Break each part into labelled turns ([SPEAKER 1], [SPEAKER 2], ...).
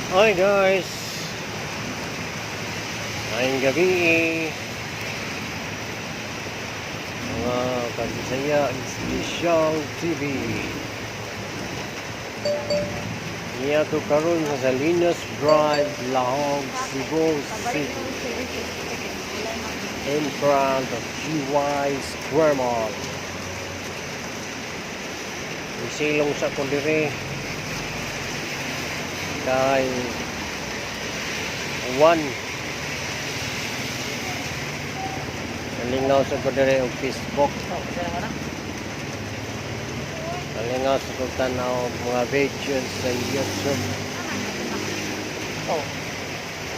[SPEAKER 1] Hi guys! Ngayong gabi, mga kabisaya Special TV. Niya to karon sa Salinas Drive, Lahog, Cebu City. In front of GY Square Mall. Isilong sa ko dire kay one nalingaw sa ko dire og Facebook, nalingaw sa kog tanaw og mga videos sa YouTube,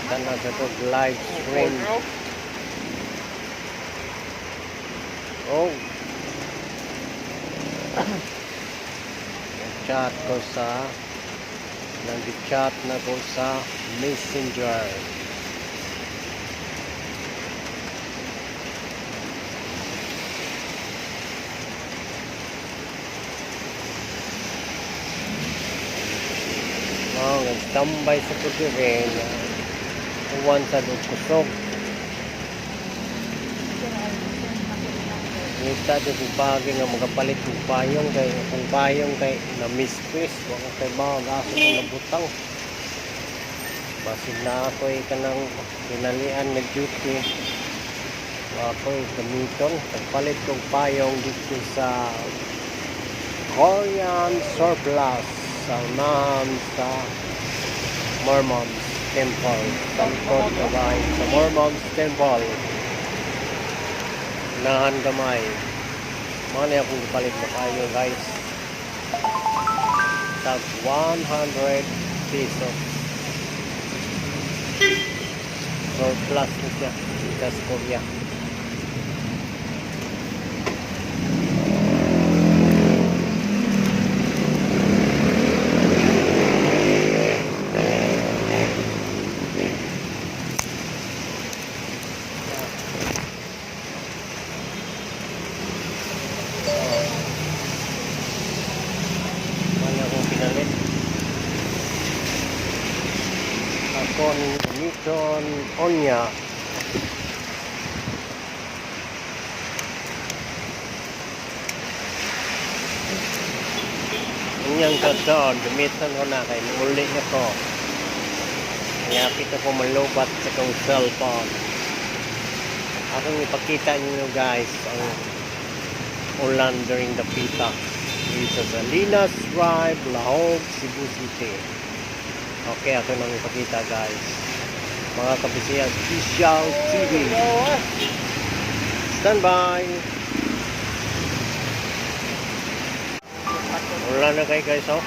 [SPEAKER 1] tanaw sa kog live stream. Oh, chat ko sa nag-chat na ko sa Messenger. Oh, nagtambay sa kudire na uwan sa kusog. Ngita di kong pagi nga magapalit og payong kay akong payong kay na misqueeze wa ko kay bawag asa ko nabutang. Basig na ako ay kanang pinalian nga duty. Wa ako'y gamiton. Nagpalit kong payong dito sa Korean Surplus sa unahan sa Mormons Temple. Sa likod gamay sa Mormons Temple. Unahan gamay. Mao ni akong gipalit na payo, guys. Tag 100 pesos. Surplus na siya. Gikan sa Korea. Oh. Mao ni akong pinalit. Ako ni gamiton onya. Unyang katon, gamiton ko na kay muuli na ko. Ngapit ako malubat sa kong cellphone. Akong ipakita ninyo, guys, ang ulan during the pita. Dito sa Salinas Drive, Lahog, Cebu City. Okay, ako nang ipakita, guys. Mga kabisaya Special TV. Stand by. Ulan na kayo, guys, oh.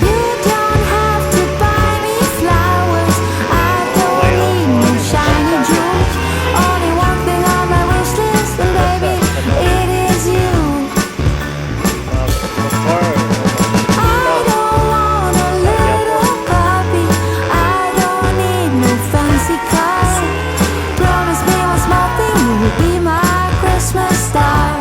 [SPEAKER 2] You don't have to buy me flowers. I don't need no shiny jewels. Only one thing on my wish list, and baby, it is you.
[SPEAKER 1] Mag-motor.
[SPEAKER 2] I don't want a little puppy. I don't need no fancy car. Promise me one small thing, you will be my Christmas star.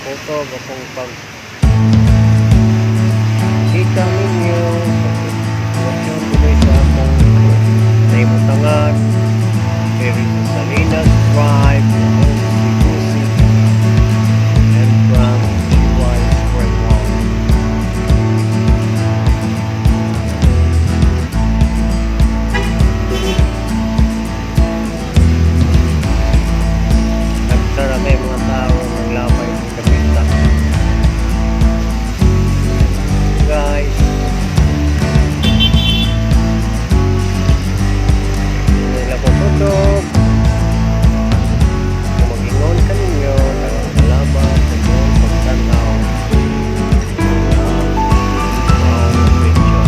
[SPEAKER 1] Kutob akong pag kita ninyo sa sitwasyon diri sa akong nahimutangan diri sa Salinas Drive, Lahog, Cebu City and from GY Spring Hall. Nagsara may mga tao naglabay ng kapita. Guys, nila ko tutok. Kung mag-ingon ka ninyo, daghang salamat sa inyong pagtanaw sa maong video.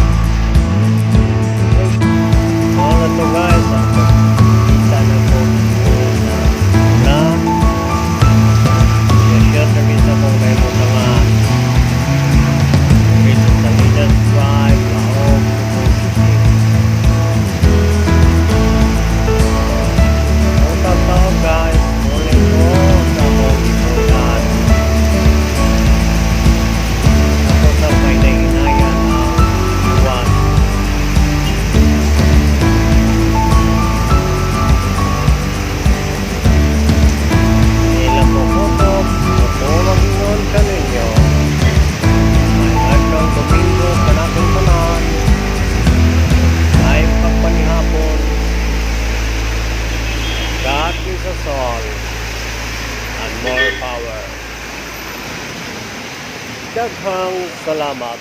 [SPEAKER 1] Mao na to, guys, ang pagkita na ko sa na i-share kami sa akong nahimutangan diri sa Salinas Drive, Lahog, Cebu City. Ang tao, guys, muli ko sa akong ibutan. Ako sa may nahinayan ang buwan. Nila ko kutob, ako mag-ingon ka ninyo. May adlaw Domingo kanatong tanan. Live pagpanihapon. God is us all and more power. Daghang salamat.